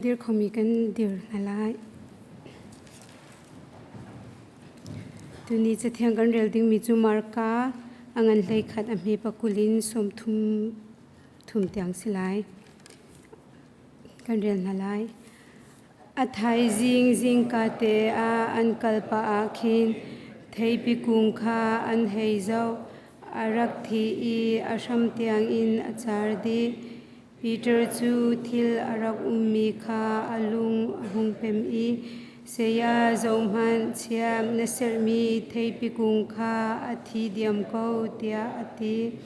Dir khomi kan dir hna lai. Tuni cathiang kan rel dingmi cu Marka a ngan hlei khat a hme pakul in sawm thum thum tiang si lai. Kan rel hna lai. A thaizing zingka te ah an kal pah ah khin theipi kung kha an hei zoh. A rak thi i a hram tiang in a car dih. Peter cu thil a rak ummi kha a lung a hung pem i, Saya, zohhmanh, chiah na serhmi theipi kung kha a thi diam ko, tiah a ti.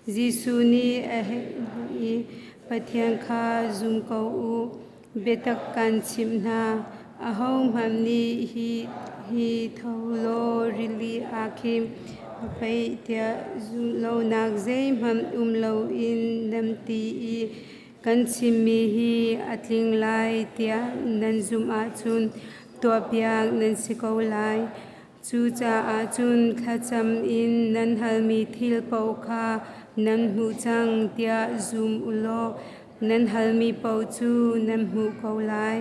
Jesuh nih a hei hmuh i, Pathian kha zum ko u. Biatak kan chimh hna, ahohmanh nih hi hi tho law rili ah khin va paih tiah zumh lonak zeihmanh um loin nan ti i kan chimmi hi a tling lai tiah nan zumh ahcun tuahpiak nan si ko lai. Cucaah cun thlacam in nan halmi thil paoh kha nan hmuh cang tiah zum u law nan halmi paoh cu nan hmuh ko lai.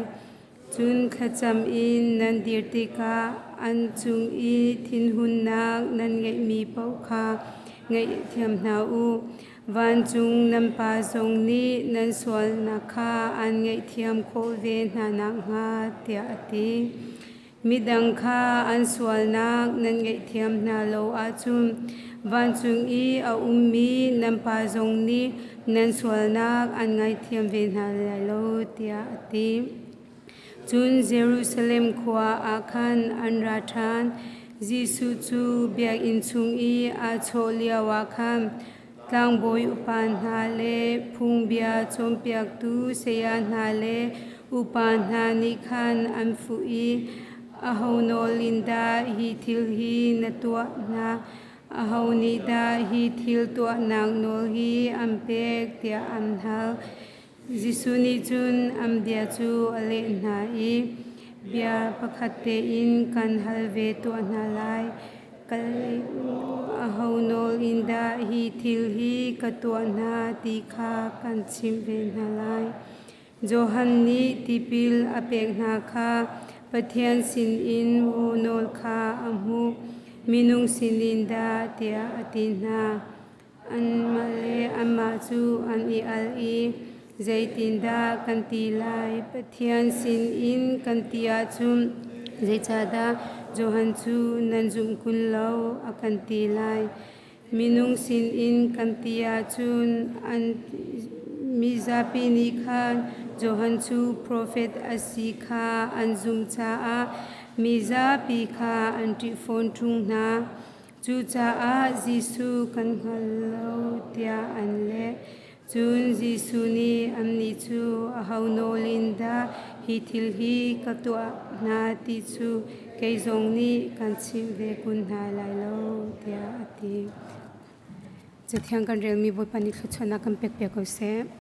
Cun thlacam in nan dir tikah an cung i thinhunnak nan ngeihmi paoh kha ngaihthiam hna u. Vancung nan Pa zong nih nan sualnak kha aan ngaihthiam khawh ve hna nakhnga tiah a ti. Midang kha an sualnak nan ngaihthiam hna lo ahcun vancung i a ummi nan Pa zong nih nan sualnak an ngaithiam ve hna lai lo tiah a ti. Cun Jerusalem khua ah khan an ra ṭhan. Jesuh cu biakinn chung i aa chawh lioah khan Tlangbawi upa hna le phungbia cawnpiaktu saya hna le upa hna nih khan an fuh i, Aho nawl in dah hi thil hi na tuah hna? Aho nih dah hi thil tuahnak nawl hi an pek? tiah an hal. Jesuh nih cun an bia cu a leh hna i, Bia pakhat tein kan hal ve tuah hna lai. Aho nawl in dah hi thil hi ka tuah hna ti kha kan chimh ve hna lai. Johan nih tipil a pek hna kha Pathian sinin maw nawl kha a hmuh, minung sinin dah tiah a ti hna. Anmah le anmah cu an i al i, Zeitindah kan ti lai? Pathian sinin kan ti ahcun zeicahdah Johan cu nan zumh kun lo a kan ti lai? Minung sinin kan ti ahcun an mizapi nih khan Johan cu profet a si kha an zumh caah mizapi kha an ṭih fawn ṭung hna. Cucaah Jesuh kan hngal lo tiah an leh. Cun Jesuh nih annih cu aho nawl in dah hi thil hi ka tuah hna ti cu kei zong nih kan chimh ve kun hna lai lo tiah a ti. Cathiang kan relmi Bawipa nih thluachuahnak kan pek piak ko seh.